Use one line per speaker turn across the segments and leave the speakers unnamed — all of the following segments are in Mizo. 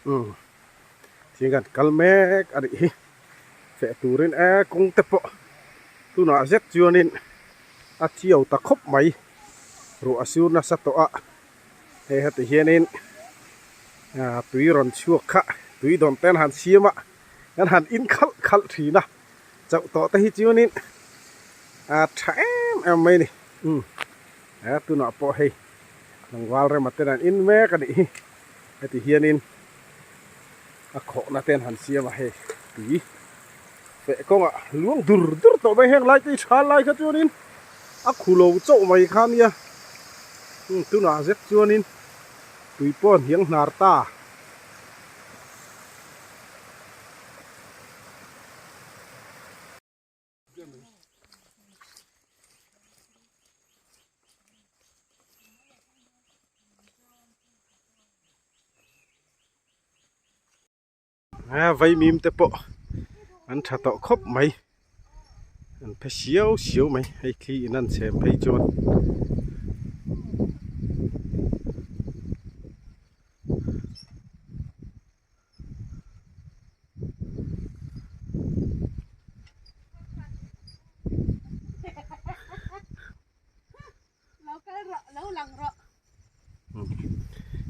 Umm thing kan kal mek a nih hi feh turin e kawng te pawh tunah zet chuanin a chiau ta khawp mai ruah a sur nasa tawh a hei heti hianin ah tui rawn chhuak kha tui dawn te an han siam a an han in khalh khalh thin a chauh tawh te hi chuanin a tha em em mai a ni umm he tunah pawh hei tlangval rema ten an in mek a nih hi heti hianin a khawhna te an han siam a hei tui feh kawngah luang dur dur tawh mai heng lai te hi tha lai kha chuanin a khu lo chauh mai kha nia tunah zet chuanin tui pawh a hniang hnar ta. A vaimim te pawh an tha tawh khawp mai an phe siau siau mai hei thli in an chhem phei chuan.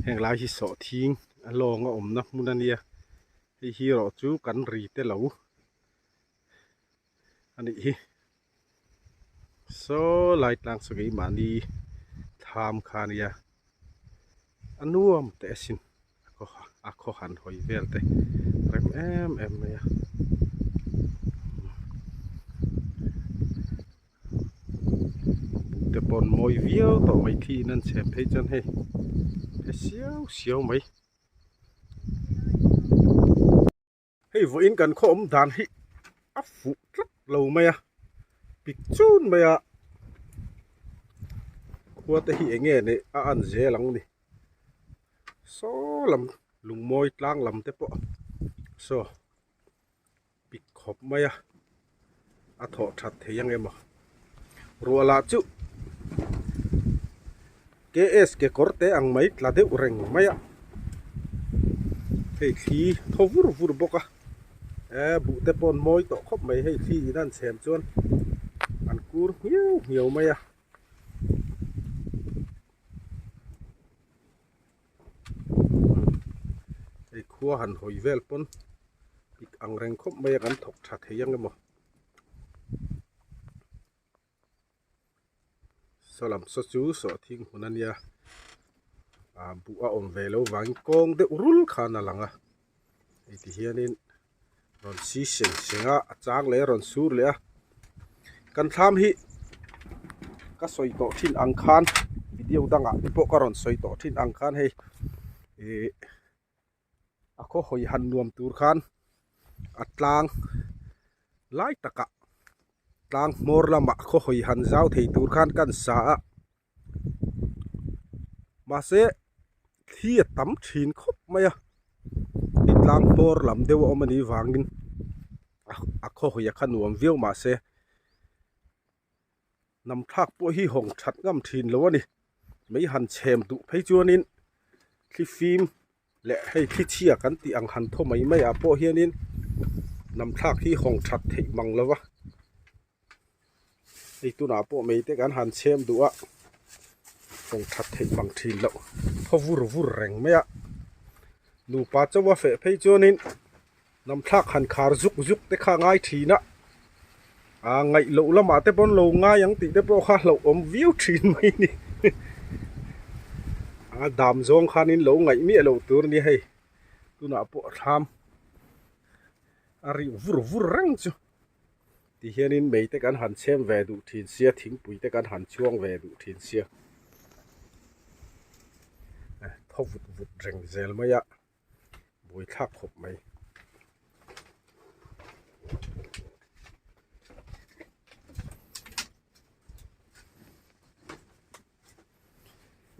Heng lai hi sawhthing a lawng a awmna hmun a nia hei hi erawh chu kan ri te lo a nih hi saw lai tlang saw keimahni thlam kha a nia a nuam teh asin. a khaw han hawi vel te rem em em mai a te pawn mawi viau tawh mai thi in an chhem phei chuan hei he siau siau mai. Hei vawiin kan khaw awm dan hi a fuh tlat lo mai a, pik chun mai a, khua te hi eng nge nih a an zel ang ni, saw lam lungmawi tlang lam te pawh saw pik khawp mai a, a thawh that thei ang emaw ruah lah chu KS kekawr te ang mai tla deuh reng mai a hei thli thaw vur vur bawk a eh buh te pawh an mawi tawh khawp mai hei thli in an chhem chuan an kur nghiau nghiau mai a. Hei khua han hawi vel pawn pik ang reng khawp mai a kan thawk tha thei ang emaw saw lam saw chu sawhthing hmun a nia ah buh a awm ve lo vangin kawng deuh rul khan a lang a hei ti hianin rawn si seng seng a a chang leh a rawn sur leh a kan thlam hi ka sawi tawh thin ang khan video dangah te pawh ka rawn sawi tawh thin ang khan hei ih a khaw hawi han nuam tur khan a tlang lai takah tlang hmawr lamah khaw hawi han zau thei tur khan kan sa a mahse thli a tam thin khawp mai a hei tlang hmawr lam deuh a awm anih vangin a khaw hawi a kha nuam viau mahse hnam thlak pawh hi hawng that ngam thin lo a ni mai han chhem duh phei chuanin thli fim leh hei thli chhia kan tih ang han thaw mai mai ah pawh hianin hnam thlak hi hawng that theih mang lo va. Hei tunah pawh mei te kan han chhem duh a kawng that theih mang thin loh khaw vur vur reng mai a nupa chaw a feh phei chuanin hnam thlak han khar zuk zuk te kha a ngai thin a ah ngaih loh lamah te pawn lo ngai ang tih te pawh kha hlauhawm viau thin mai a ni a dam zawng khanin lo ngaih miah loh tur a ni hei tunah pawh thlam a rih vur vur reng chu. Ti hianin mei te kan han chhem ve duh thin sia thingpui te kan han chhuang ve duh thin sia thaw vut vut reng zel mai a buaithlak khawp mai.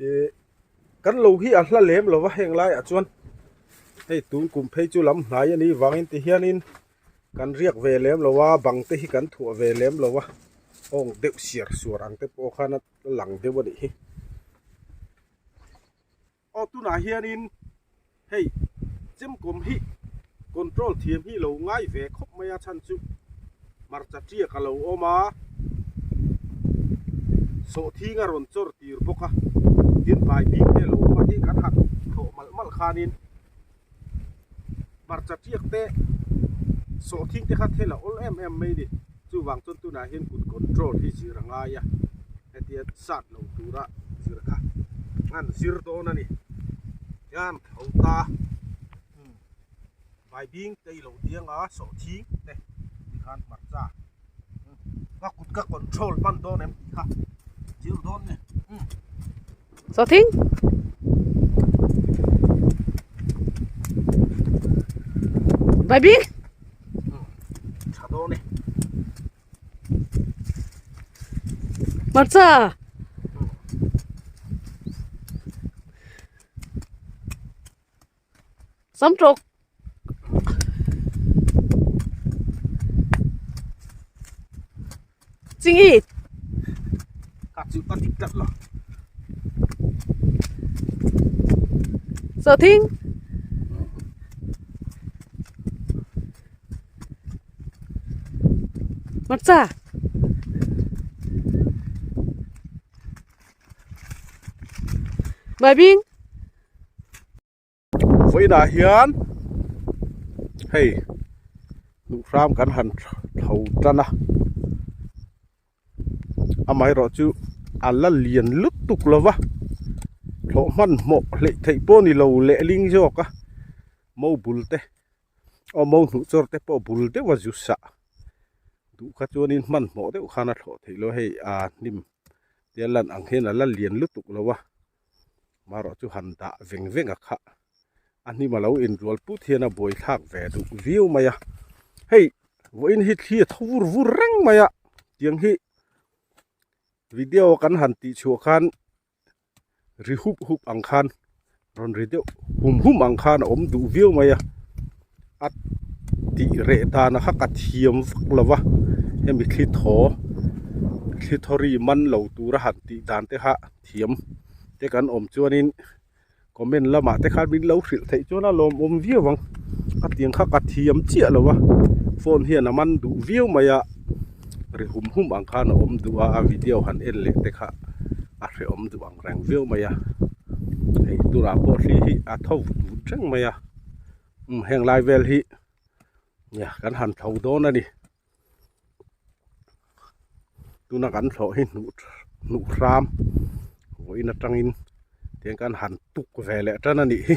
Ih kan lo hi a hla lem lova heng laiah chuan hei tun kum phei chu lam hnai a nih vangin ti hianin kan riak ve lem lo a bang te hi kan thuah ve lem lo a awng deuh siar suar ang te pawh khan a lang deuh a nih hi. Aw tunah hianin hei Chemkawm hi control thiam hi lo ngai ve khawp mai a chhan chu hmarcha tiak a lo awm a, sawhthing a rawn chawr tir bawk a, tin bai bik te a lo awm a hi kan han thlawh malh malh khanin hmarcha tiak te sawhthing te kha thel a awl em em mai a ni. Chuvang chuan tunah hian kut control hi zir a ngai a, hetia sat lo tura zir kha an zir dawn a ni. Hian tho ta baibing te i lo diang a sawhthing te tikhan hmarcha ka kut ka control hman dawn em tih kha zir dawn a ni.
Sawhthing. Baibing.
Tha dawn e.
Hmarcha. Samtawk. Chingit.
Ka chu ka dik tlat lo.
Sawhthing. Hmarcha. Baibing.
Vawiinah hian hei duhhram kan han tho tan a amaherawh chu a la lian lutuk lo va thlawh hmanhmawh hleih theih pawh ni lo lehling zawk a mo bul te aw mo hnuh chawr te pawh bul deuh a zu sah duh kha chuanin hmanhmawh deuh khan a thlawh theih lo hei a hnim te a lan ang hian a la lian lutuk lo a. Marawh chu han dah veng veng a kha a hnim a lo inrual put hian a buai thlak ve duh viau mai a hei vawiin hi thli a tho vur vur reng mai a tiang hi video kan han tih chhuah khan ri hup hup ang khan rawn ri deuh hum hum ang khan a awm duh viau mai a a tih reh dan a kha ka thiam vak lo va hemi thli thaw thli thaw ri man lo tura han tih dan te kha. Thiam te kan awm chuanin comment lamah te khan min lo hrilh theih chuan a lawmawm viau ang a tiang kha ka thiam chiah lo a phone hian a man duh viau mai a ri hum hum ang khan a awm duh a a video han en leh te kha a hrehawm duh ang reng viau mai a hei turah pawh hri hi a tho vut vut reng mai a umm heng lai vel hi nia kan han tho dawn a ni. Tuna kan thlawh hi hnuh hnuh hram vawiin atangin tiang kan han tuk ve leh tan a nih hi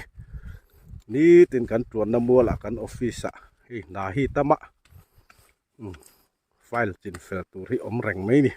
nitin kan tuanna mualah kan office ah hei hna hi tam a umm file chin fel tur hi awm reng mai a ni.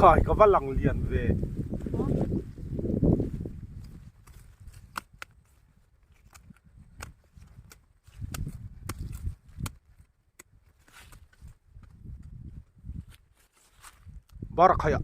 Ekhai ka va lang lian ve. Barakhaia.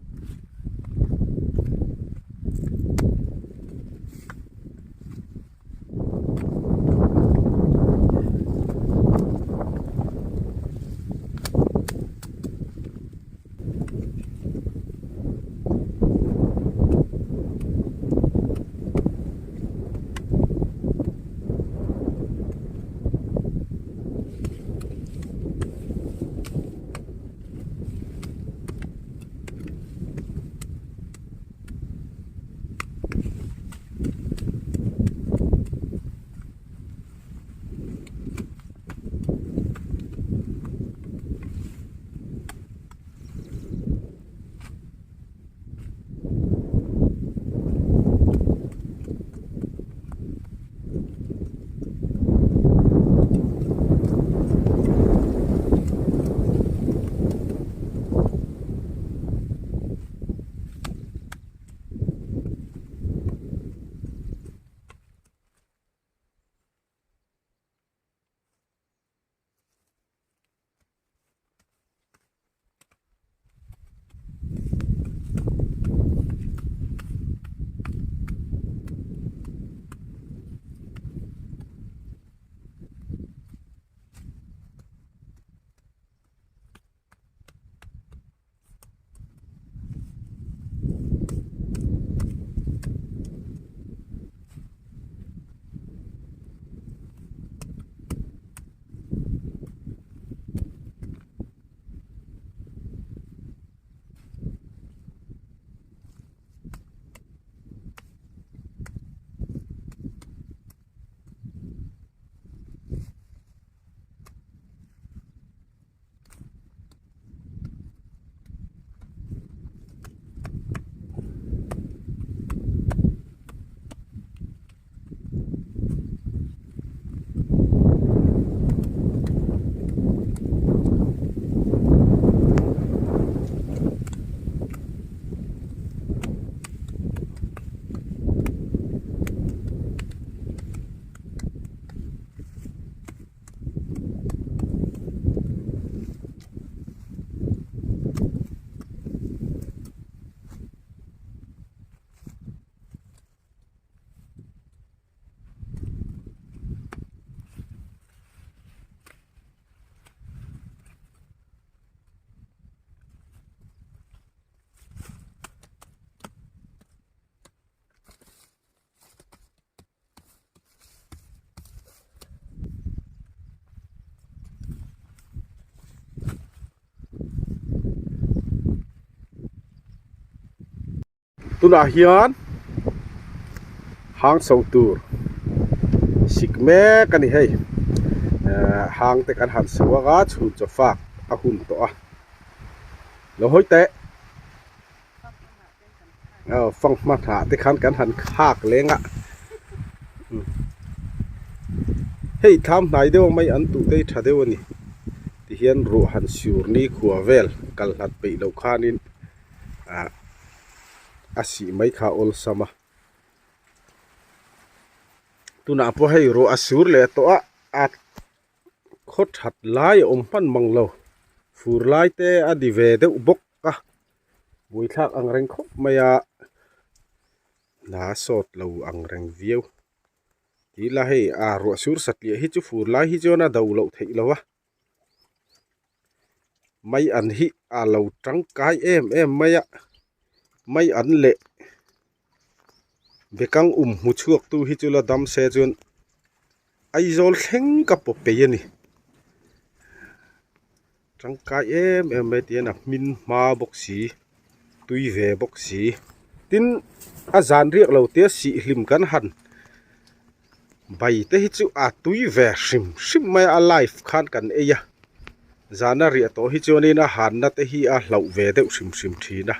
Tunah hian hang so tur sik mek a ni hei hang te kan han so anga chhun chaw fak a hun tawh a lo hawi teh aw fanghma hnah te khan kan han khak leng a hei thlam hnai deuh mai an tuh te hi tha deuh a ni tihian ruah han sur ni khua vel kal hlat peih loh khanin ah a sih mai kha awlsam a tunah pawh hei ruah a sur leh tawh a a khaw that lai a awm hman mang lo fur lai te a di ve deuh bawk a buaithlak ang reng khawp mai a hna sawt lo ang reng viau tih ila hei a ruah sur satliah hi chu fur lai hi chuan a do loh theih lo a. Mai an hi a lo tangkai em em mai a mai an leh bekang um hmu chhuak tu hi chu la dam se chuan Aizawl thleng ka pawp peih a ni tangkai em em mai tihian a hmin hma bawk si tui ve bawk si tin a zan riak lo te sih hlim kan han. Bai te hi chu a tui ve hrim hrim mai a, a live khan kan ei a, zana riah tawh hi chuanin a hanna te hi a hlauh ve deuh hrim hrim thin a,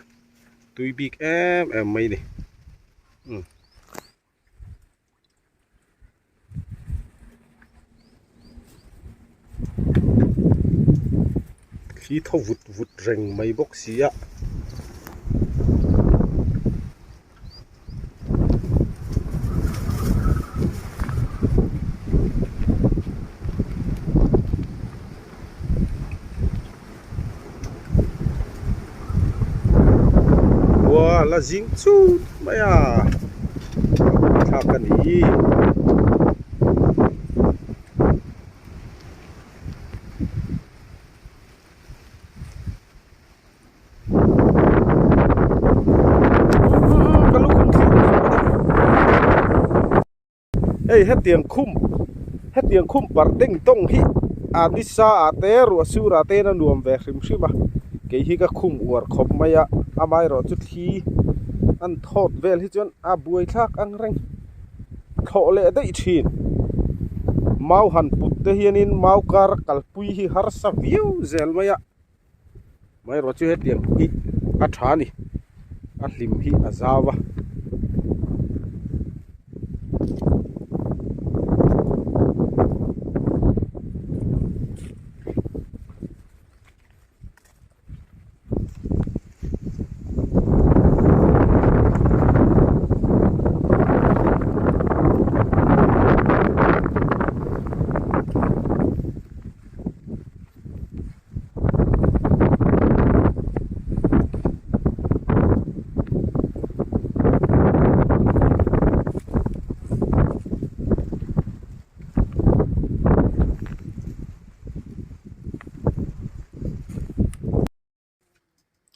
tui bik em em mai a ni. Umm. Thli thaw vut vut reng mai bawk si a. la zing chut mai a thlak a ni. Hei hetiang khum hetiang khum parh deng tawng hi a nisa ah te ruah sur ah te hian a nuam ve hrim hrim a kei hi ka khum uar khawp mai a amaherawhchu thli an thawt vel hi chuan a buai thlak ang reng thlawh leh daih thin mau han put te hianin mau kar kalpui hi harsa viau zel mai a. Amaherawhchu hetiang hi a tha a ni a hlim hi a zau a.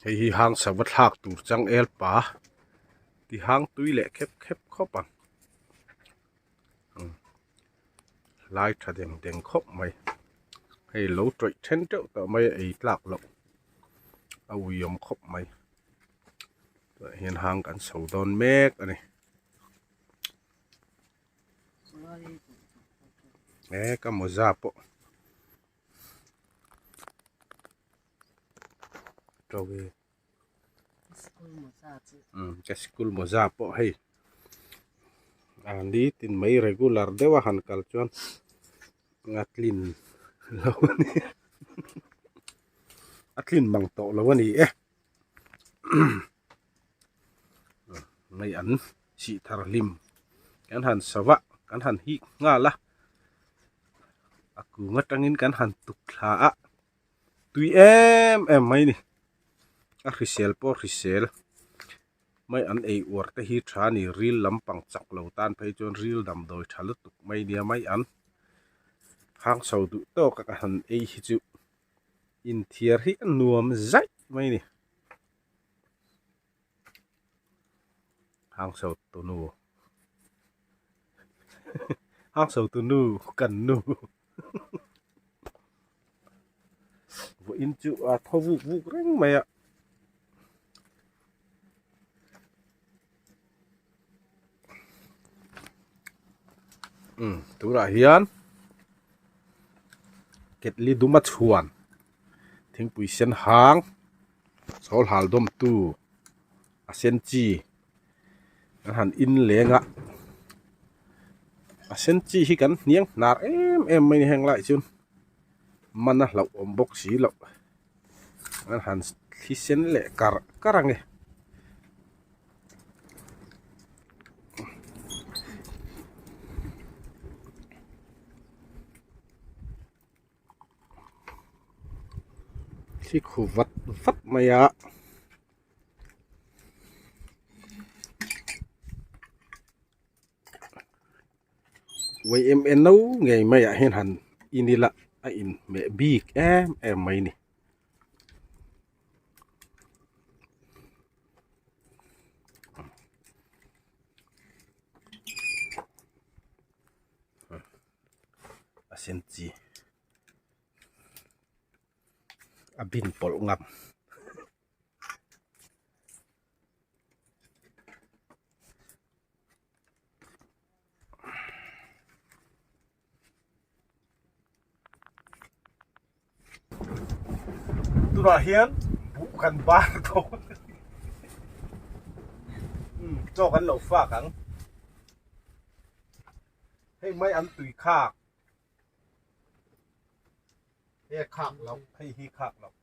Hei hi hang sava thlak tur changel pa ti hang tui leh khep khep khawp ang lai tha deng deng khawp mai hei lo tawih then teuh tawh mai a ei tlak loh a uiawm khawp mai tah hian hang kan chho dawn mek a ni. E ka mawza pawh to ve ka sikul mawza pawh hei a ni tin mai regular deuh a han kal chuan a tlin lo a ni a tlin mang tawh lo a ni e. Mai an sih thar hlim kan han sava kan han hik nghal a a kung atangin kan han tuk thla a tui em em mai a ni a hrisel pawh hrisel mai an ei uar te hi tha a ni ril lampang chak lo tan phei chuan ril damdawi tha lutuk mai nia mai an hang chho duh tawk a ka han ei hi chu. Inthiar hi a nuam zaih mai a ni. Hangso tunu hangso tunu kan nu vawiin chu a thaw vuk vuk reng mai a. Tunah hian ketli duma chhuan thingpui sen hang chhawl hal dawm tu a sen chi an han in leng a a sen chi hi kan hniang hnar em em mai a ni heng laiah chuan man a hlauhawm bawk si loh an han thli sen leh kar kar ang e. Thli khu vat vat mai a. Yma no ngei mai ah hian han in ila a inhmeh bik em em mai a ni. A sen chi a bin pawlh ngam. Tunah hian buh kan bar dawn chaw kan lo fak ang hei mai an tui khak he khak loh hei hi khak loh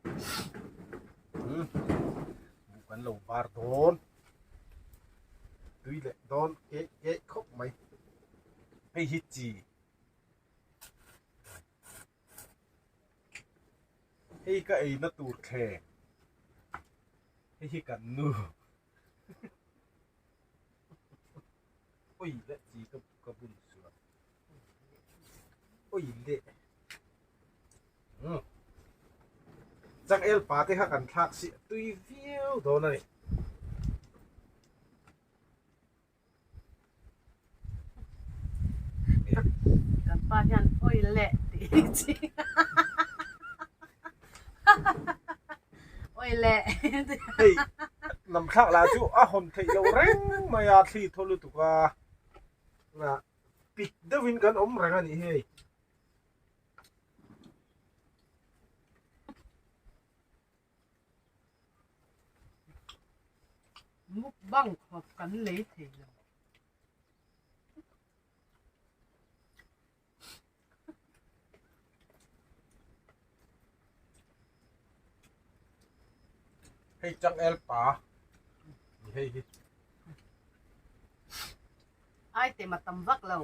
buh kan lo bar dawn tui leh dawn keih keih khawp mai hei hi chi. Hei ka eina tur thleng. Hei hi kan nu. Oi le chi ka ka bun sual. Oi le. Um. Chang el pa te kha kan thlak si tui viau dawn a ni.
Kan pa hian oi le tih chi. Oi le.
Hei lam thlak lah chu a hawn theih loh reng mai a thli thaw lutuk a pik deuhin kan awm reng a nih hei.
Mukbang khawp kan lei thei lo.
Hei changel pa ni hei hi.
Ai te ma tam vak lo.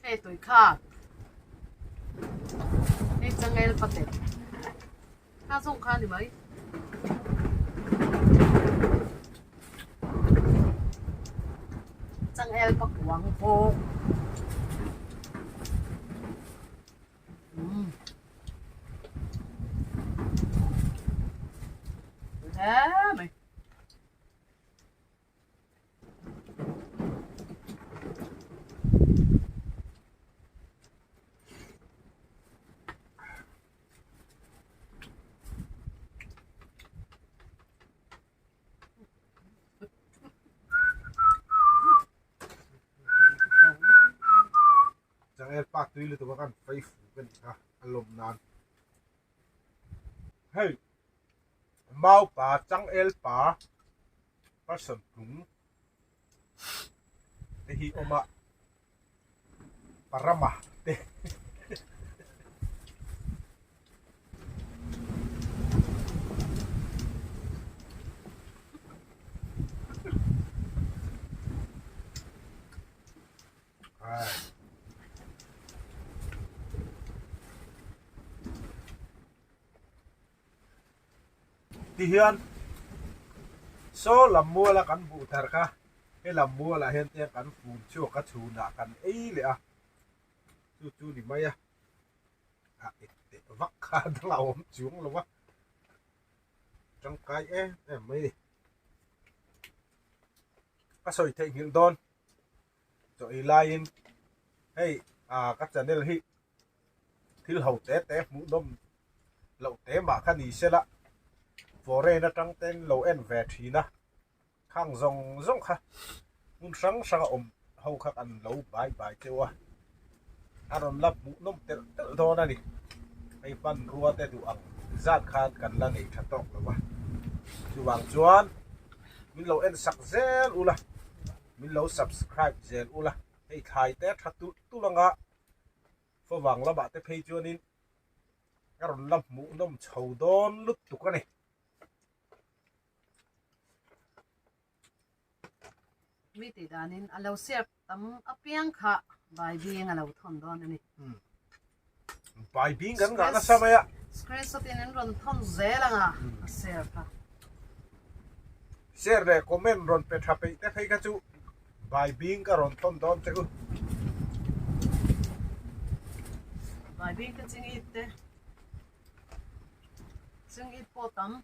Hei tui kha. Hei changel pa te. Kha zawng kha ni mai. Changel pa kuang bawk. Umm. Hle mai.
Changel pa tui lutuk a kan fei fu ka nih kha a lawm nan. Hei Mau pa changel pa person tlung te hi awm a parama te Ti hian saw lam muala kan buh thar kha he lam mualah hian te kan fun chhuak a chhunah kan ei leh a chu chu ni mai a a ek teh vak kha dang a awm chuang lo a tangkai em em mai a ni ka sawi theihnghilh dawn chaw ei laiin hei ah ka channel hi thil ho te te hmuh nawm loh te mah kha ni sela foreign atang ten lo en ve thin a khang zawng zawng kha hmun hrang hrang a awm ho kha kan lo bai bai teuh a a rawn la hmuh nawm telh telh dawn a ni hei hmanrua te duh ang zat khan kan la nei tha tawk lo va chuvang chuan min lo en sak zel ula min lo subscribe zel ula hei thlai te tha tulh tulh anga Favang lamah te phei chuanin ka rawn la hmuh nawm chho dawn lutuk a ni.
Mi tih danin a lo serve tam apiang kha Baibing a lo thawn dawn a ni.
Baibing kan ngah nasa mai a.
Screenshot in an rawn thawn zel ang a, a serve kha.
Share leh comment rawn pe tha peih te phei kha chu Baibing ka rawn thawn dawn che u.
Baibing ka ching it te. Ching it pawh tam.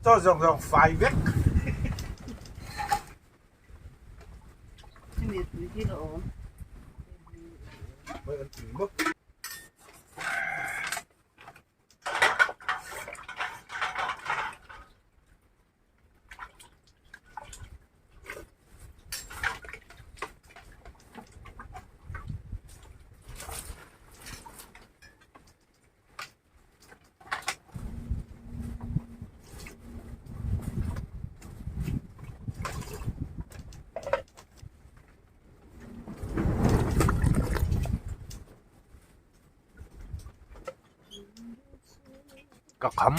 Chaw zawng zawng fai vek.
Hemi tui hi la awm.
Mai an tui maw. ka kham.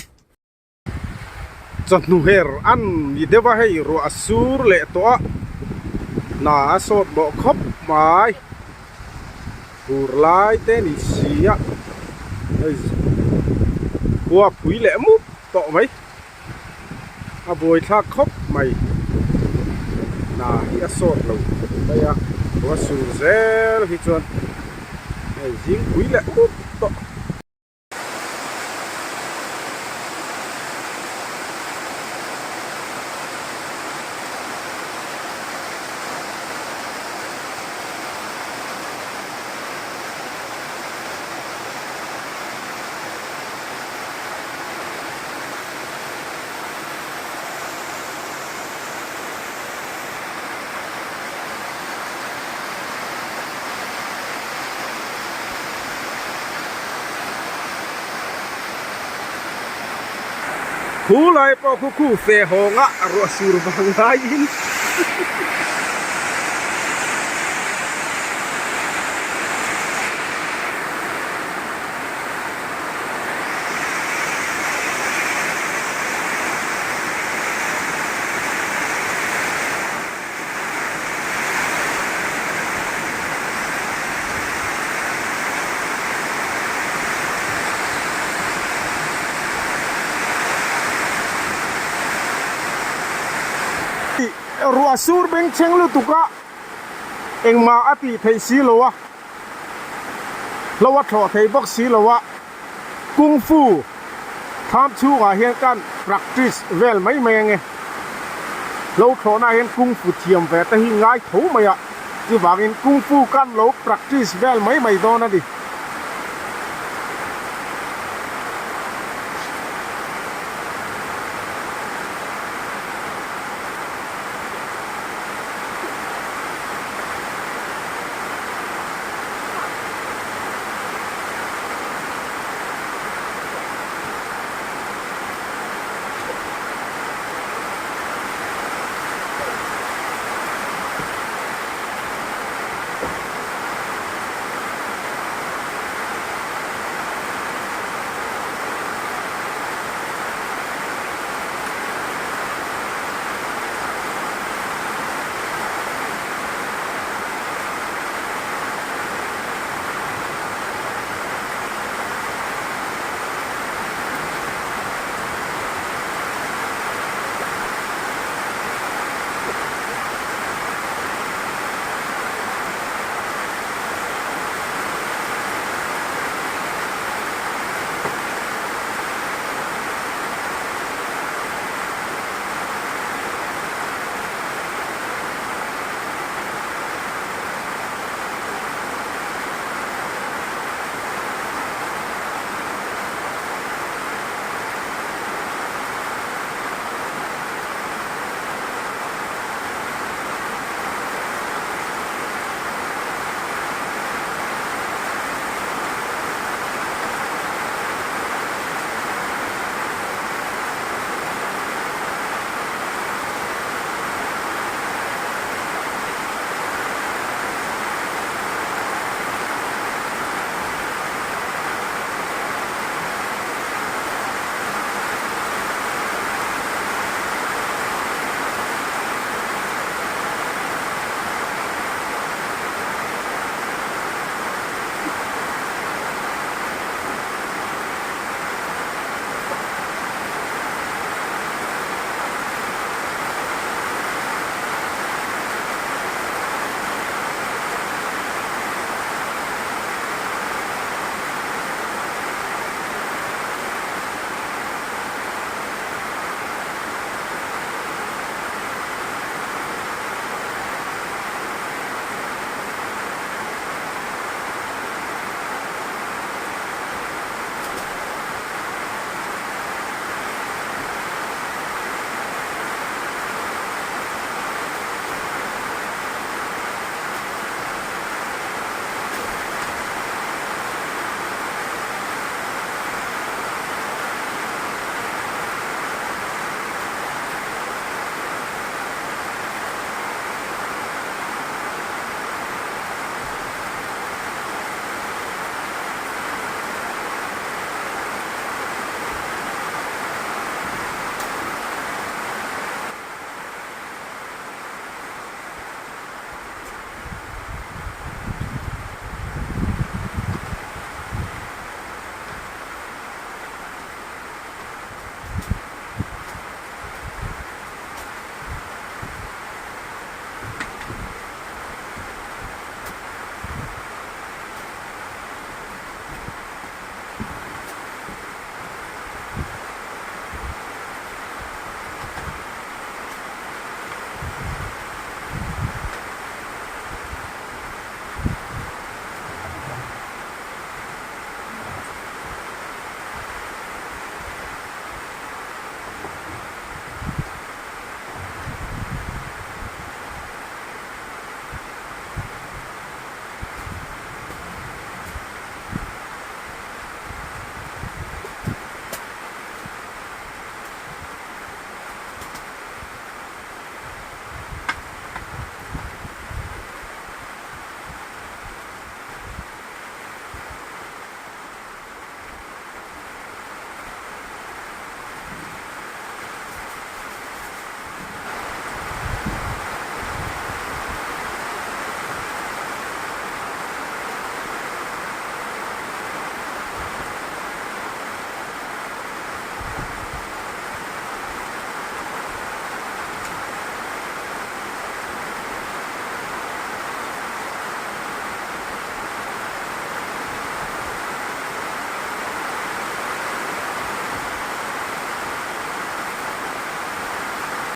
Chawhnu her an ni deuh a hei ruah a sur leh tawh a hna a sawt mawh khawp mai fur lai te ni si a hei khua phui leh mup tawh mai a buaithlak khawp mai hna hi a sawt lo khawp mai a ruah a sur zel hi chuan hei zingpui leh mup tawh. Khu lai pawh khu khu fe hawnga ruah sur vang laiin Ruah sur bengchheng lutuk a engmah a tih theih si lo a, hlo a thlawh thei bawk si lo a, Kung Fu thlam chhungah hian kan practice vel mai mai ange. Hlo thlawhna hian Kung Fu thiam ve te hi ngai tho mai a, chuvangin Kung Fu kan lo practice vel mai mai dawn a ni.